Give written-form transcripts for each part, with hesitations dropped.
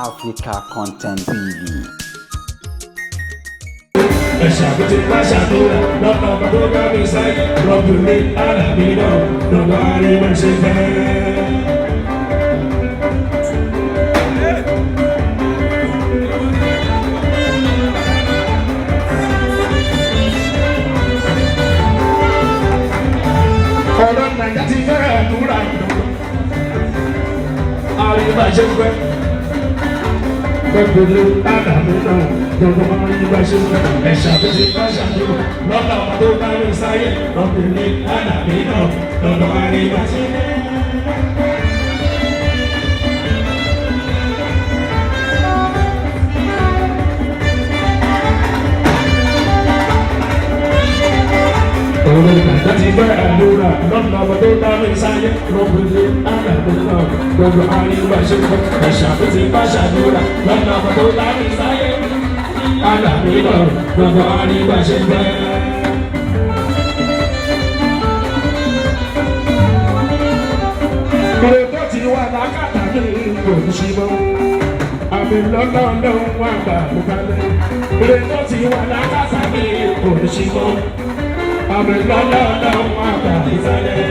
Africa Content TV. Ẹ̀ṣà tó ti bá ṣàdúrà lọ́nà ọba tó bá mi sáyé rọ́bìnrin àlàbí náà lọ́nà àríwá ṣe fẹ́. Ọ̀rọ̀ Nàìjíríà ti fẹ́ àdúrà àríwá ṣe fẹ́ gbẹgbẹlẹ àdàmú náà gbogbo ọmọ yìí bá ṣe fẹ́ ẹ̀ṣà tó ti bá ṣàdúrà lọ́nà ọmọ tó bá rí sáyé lọ́bìnrin àdàmú náà lọ́nà àríwá ṣe fẹ́. Ọ̀rọ̀ ìgbà tí bá àdúrà lọ́nà ọmọ tó bá rí sáyé lọ́bìnrin àdàmú náà gbogbo àríwá ṣe fẹ́ ẹ̀ṣà tó ti bá ṣàdúrà lọ́nà ọmọ tó bá rí sáyé àdàmú náà gbogbo àríwá ṣe fẹ́. Ìrè tó ti wà lákàtà ní kò ní ṣe mọ́. Àmì lọ́lọ́lọ́ wà gbà ló kalẹ̀. Ìrè tó ti wà lákàtà ní kò ní ṣe mọ́. Àmì lọ́lọ́lọ́ wà gbà ló kalẹ̀.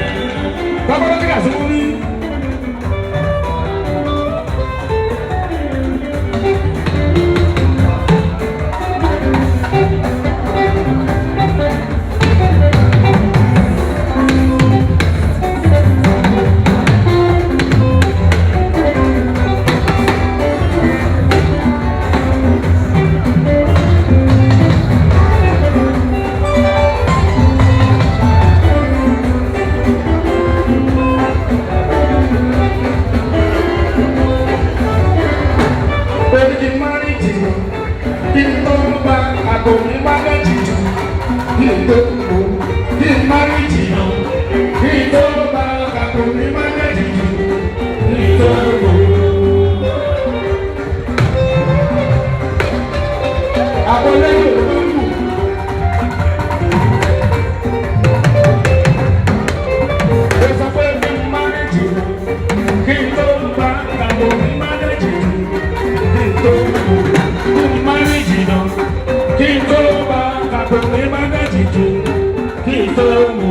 Bàbá ló ti kà sí fún mi. Orí kí n má rí jìnnà, kí n tó ń bá àgbo mi má lè jìjù, kí n tó ń bò, kí n má rí jìnnà, kí n tó ń bá àgbo mi má lè jìjù, kí n tó ń bò. Àbọ̀lé yóò ló kù. Ó sọ pé kí n má rí jìnnà, kí n tó ń bá àgbo mi má lè jìjù kí n tó kú kí n má rí jìnnà kí n tó bá kàtó mi má dẹ̀ jìjù kí n tó mú.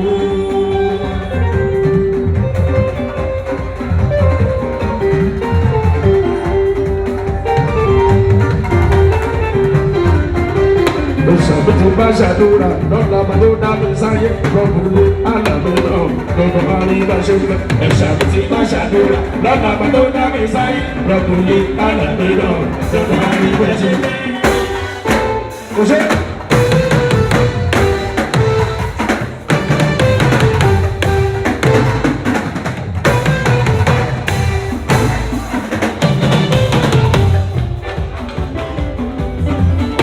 Oṣù tó bá ṣàdúrà lọ́la bá tó dá mi sáyé lọ́kùnrin àlàmì náà lọ́dọ̀ bá rí bá ṣe fẹ́. Ẹ̀ṣà tó ti bá ṣàdúrà lọ́la bá tó dá mi sáyé lọ́kùnrin àlàmì náà lọ́dọ̀ bá rí bá ṣe fẹ́. Kò ṣe.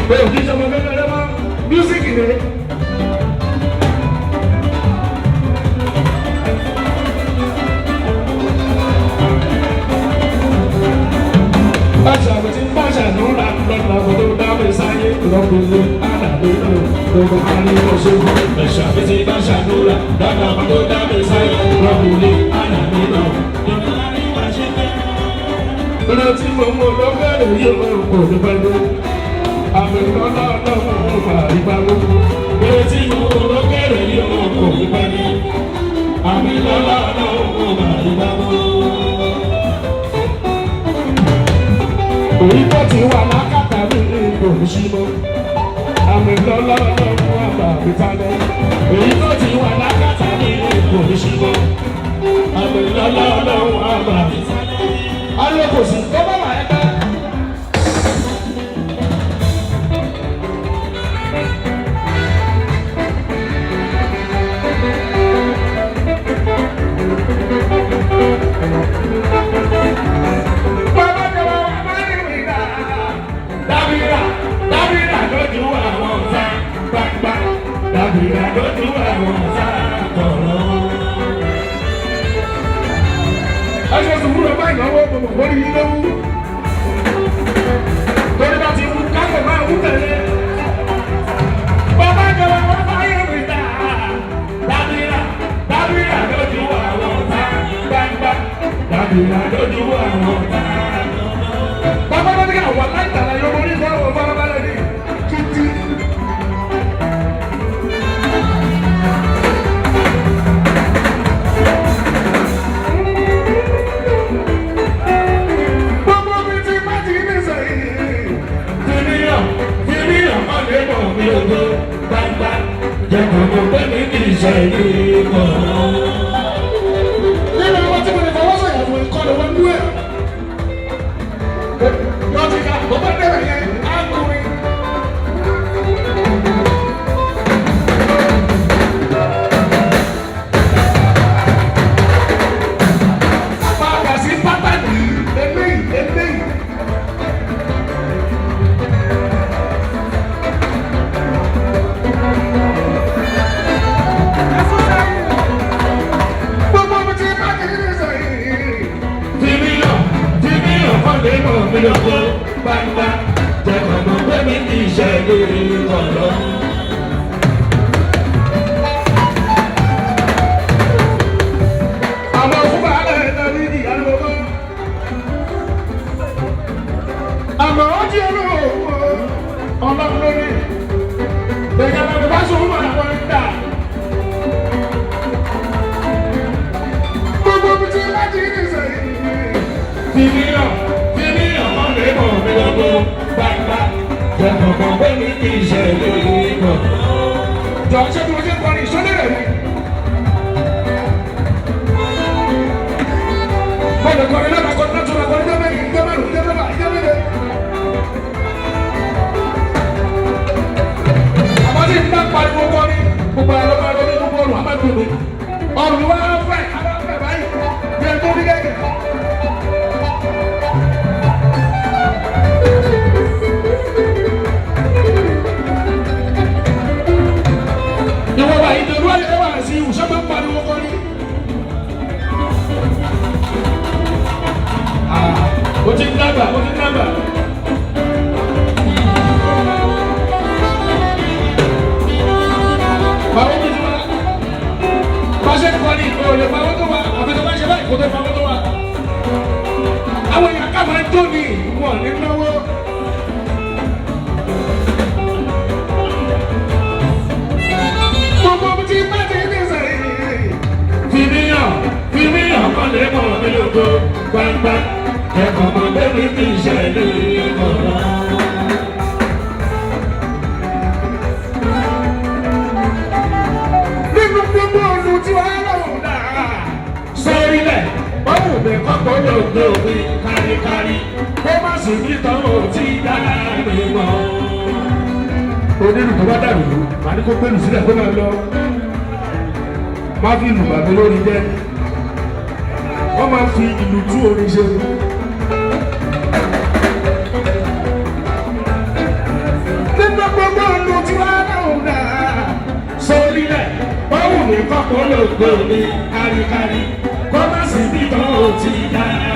Pé òkè ṣọmọ kékeré mọ́, mísíkì ni. Báṣà kò tí ń báṣà ló ń ra lọ́nà kò tó dá mi sáyé lọ́kùnrin àdàlú náà gbogbo ariwo ṣojú. Báṣà kò tí ń báṣà ló ra lọ́nà kò tó dá mi sáyé lọ́kùnrin àdàlú náà gbogbo ariwo ṣojú. Lọ́nà tí mo mú lọ́gbẹ̀rẹ̀ yóò kò ní pẹ́ ló. Àmì lọ́nà ọlọ́run ò fà ìpamọ́. Lọ́nà tí mo mú lọ́gbẹ̀rẹ̀ yóò kò ní pẹ́ ló. Àmì lọ́nà ọlọ́run ò fà ìpamọ́. Èyí tó ti wà lákàtà mi kò ní sí mọ́. Àmì lọ́lọ́lọ́wọ́ àgbà mi talẹ̀. Èyí tó ti wà lákàtà mi kò ní sí mọ́. Àmì lọ́lọ́lọ́wọ́ àgbà mi talẹ̀. Ayé kò sí tó bá wà ẹgbẹ́. Bàbá jọba wà má ní ìgbà. Dábìrà dábìrà lójú àwọn ọ̀tá gbangba. Dábìrà lójú àwọn ọ̀tá kọ̀ọ̀rọ̀. Ẹsẹ̀ sùúrù bá ìnáwó gbogbo lórí yín lówú. Torí bá ti wú káfọ̀ máa wú tẹ̀lé. Bàbá jọba wà má ní ìgbà. Dábìrà dábìrà lójú àwọn ọ̀tá gbangba. Dábìrà lójú àwọn ọ̀tá. ṣe ní ìmọ̀. Nínú àwọn tí mo lè fọwọ́ sọ̀yà fún ìkọlù wọn nú ẹ̀. Lọ́tí ká bọ́bá bẹ̀rẹ̀ yẹn á kọrin. Padà sí pátánì eléyìí eléyìí. Gbogbo ibi tí bá ti rí sọ yìí. Fìmíyàn fìmíyàn kọ́ lè mọ̀ mí lóko gbangba. Jẹ̀kọ̀ mọ̀ pé mi kì í ṣe ní ìkọ̀lọ́. Àmọ́ fún bàálẹ̀ ẹ̀dá ní ìyá lọ́wọ́. Àmọ́ ó jí olóòwò ọlọ́run lórí. Bẹ̀rẹ̀ àwọn bá sọ fún àwọn ẹ̀dá. Gbogbo ibi tí bá ti rí sọ yìí. Fìmíyàn fìmíyàn kọ́ lè mọ̀ mí lóko gbangba. Jẹ̀kọ̀ mọ̀ pé mi kì í ṣe ní ìkọ̀lọ́. Jọ ṣé bí mo ṣe ń kọrin ìṣọ́lé rẹ̀ ni. Mo lè kọrin lọ́la kọrin lọ́tún la kọrin jẹ́ mẹ́rin jẹ́ márùn-ún jẹ́ mẹ́fà jẹ́ méje. Àmọ́ tí n bá pariwo kọrin, gbogbo àlọ́ máa lọ ní gbogbo ọrùn, a máa dùn mí. Ọrùn wa fẹ̀, a máa fẹ̀ báyìí, bí ẹni tó rí gẹ́gẹ́. Ìwọ wa ìdèrú ayé wa sí ìwùsọ́ máa ń pariwo kọrin. Ah, o ti ń dàgbà, o ti ń dàgbà. Báwo ni ti wá? Bá ṣe ń kọrin, o lè pawó tó wa, àfi tó bá ṣe báyìí kó tó pawó tó wa. Àwọn èèyàn ká máa ń jó ni, wọn ò ní náwó. Gbogbo ibi tí bá ti ní sẹ́yìn. Fìmíyàn fìmíyàn kọ́ lè mọ̀ mí lóko gbangba. Jẹ̀kọ̀ mọ̀ pé mi kì í ṣe ní ìkọ̀lọ́. Nínú gbogbo olú tí wàá lọ́wọ́ dáa. Sórílẹ̀ báwo mi kọ́kọ́ lòdò mi káríkárí kó má sì ní tán ò tí dára mi mọ́. Onírù tó bá dàrú, màá ní kó gbẹ́lù sílẹ̀ kó máa lọ. Má fi ìlù bàbí lórí jẹ́. Wọ́n máa fi ìlù tú orin ṣe. Nínú gbogbo olú tí wàá lọ́wọ́ dáa. Sórílẹ̀ báwo mi kọ́kọ́ lòdò mi káríkárí kó má sì ní tán ò tí dára